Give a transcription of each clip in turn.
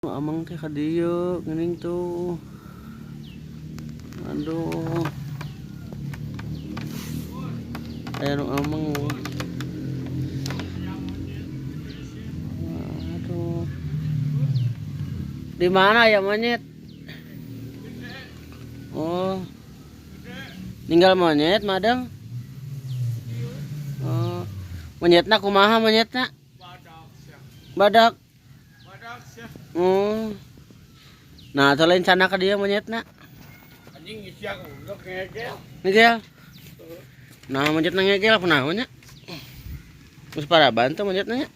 Amang teh ka dieu geuning tuh. Aduh. Aya nu amang. Aduh. Di mana ya monyet? Oh. Ninggal monyet, Madang. Oh. Monyetna kumaha monyetna? Badak. Oh. Nah, atau lain sana ke dia monyetna. Anjing sia goblok ngegel. Ngegel. Nah, monyetna ngegel kunaon nya? Geus paraban teh monyetna nya.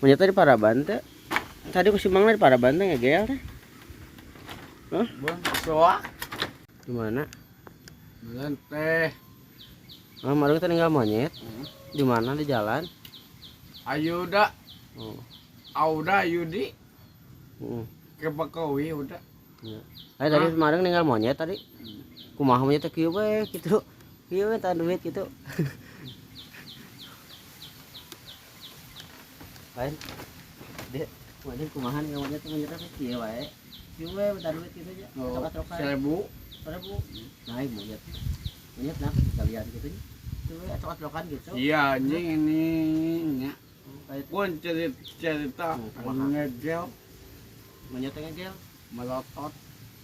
Monyetna di paraban teh. Tadi ku si Mangna di paraban teh ngegel teh. Hah? Bang, soak. Di mana? Bulan teh. Oh, Madang teh ninggal monyet. Di mana di jalan? Ayuda. Oh. Auda Yudi. Heeh. Ke Bakawi udah. Ya. Ayo tadi Madang ninggal monyet tadi. Kumaha monyet teh kieu we kitu. Kieu we tah duit kitu. Lain. Dek, monyet kumaha ninggal monyet teh monyet teh kieu wae. Kieu we tah duit kitu nya. Oh, Atrok-atrokan. 1000. 1000. Naik monyet. Monyet nah kalian kitu nya. Kieu we atrok-atrokan gitu. Iya anjing ini nya. Kayak Pun cerita kumaha? ngegel Monyet teh ngegel. melotot.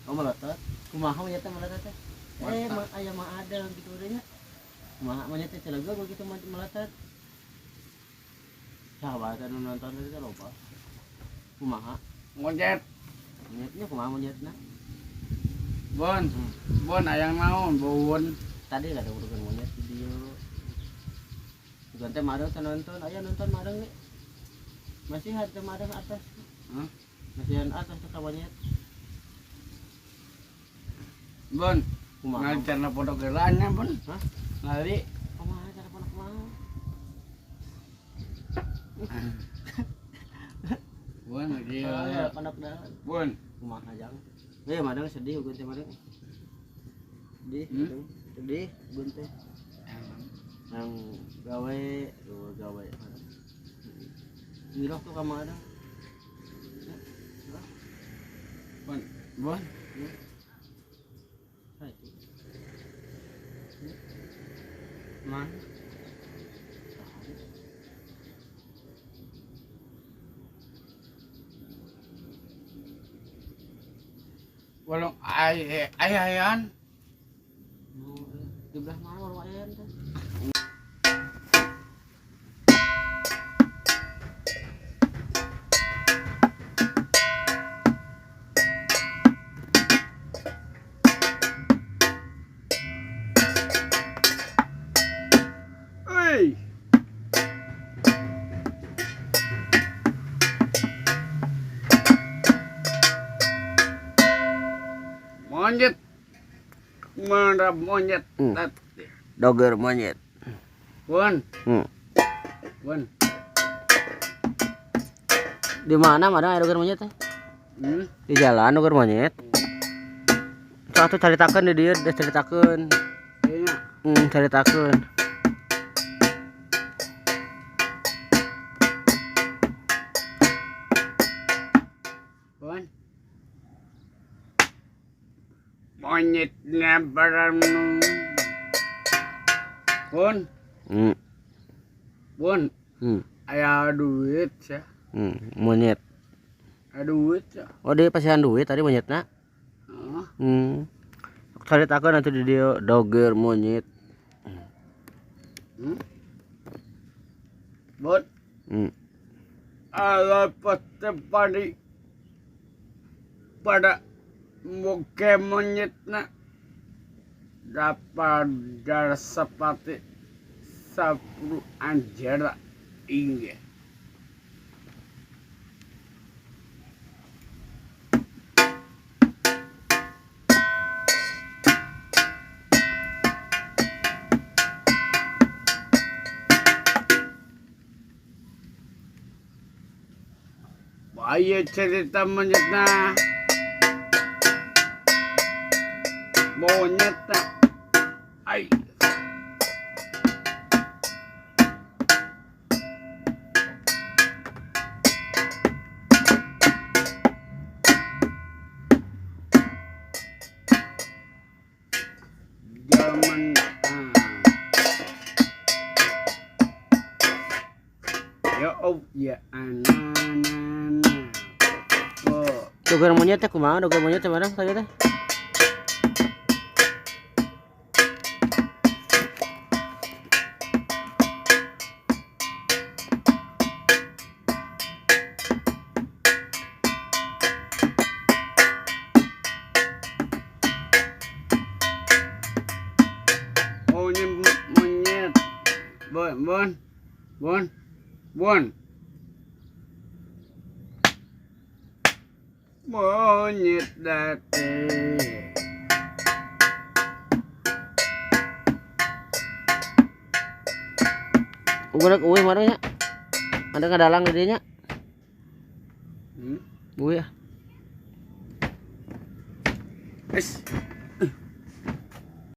Oh melotot. Kumaha monyet teh melotot teh? Eh, Mata. ma aya mah ada gitu udah nya. Kumaha monyet teh celegeg begitu melotot. Sahabat anu nonton teh loba. Kumaha? Monyet. Monyetnya kumaha monyetna? Bon, bon ayang naon bun. Tadi ada urusan monyet video. Bukan teh madang teh nonton, aya nonton madang nih. Masih ada madang atas. Hah? Masih ada atas tuh monyet. Bon, Kumaha? ngali cara pondok geulanya bon. Hah? Ngali. Kumaha cara pondok kumaha? Bon lagi. Oh, ya, pondok daun. Bon. Kumaha jang? Eh, madang sedih ugun teh madang. Sedih, Hmm? sedih ugun teh. Nang gawe, duh gawe. Ngirok tuh ka madang. Bon, bon. Nah, itu. Man. Walong ay ayayan. Di belah mana warung ayan teh? Euy. Monyet. Mana monyet? Hmm. Doger monyet. Bon. Hmm. Bon. Di mana madang aya doger monyet teh? Hmm. Di jalan doger monyet. Sok atuh caritakeun di dieu, geus caritakeun. Iya. Caritakeun. Bon. Monyetnya barang. Bon. Bon. Aya duit ya. Monyet. Aya duit ya. Oh, dia pasihan duit tadi monyetna. Heeh. Caritakeun atuh di dieu doger monyet. Bon. Ala pasti pada muke monyetna dapat dar sepati sapru anjera inge. Bahaya cerita monyetna. Monyetna. Ai. Ya anana. Po. Doger monyet teh kumaha? Doger monyet teh mana tadi teh? Monyet monyet. Bon bon. Bon. Bon. Monyet date. Ugrek eueuh mana nya? Ada ngadalang di dieu nya? Hmm? Eueuh ah. Es.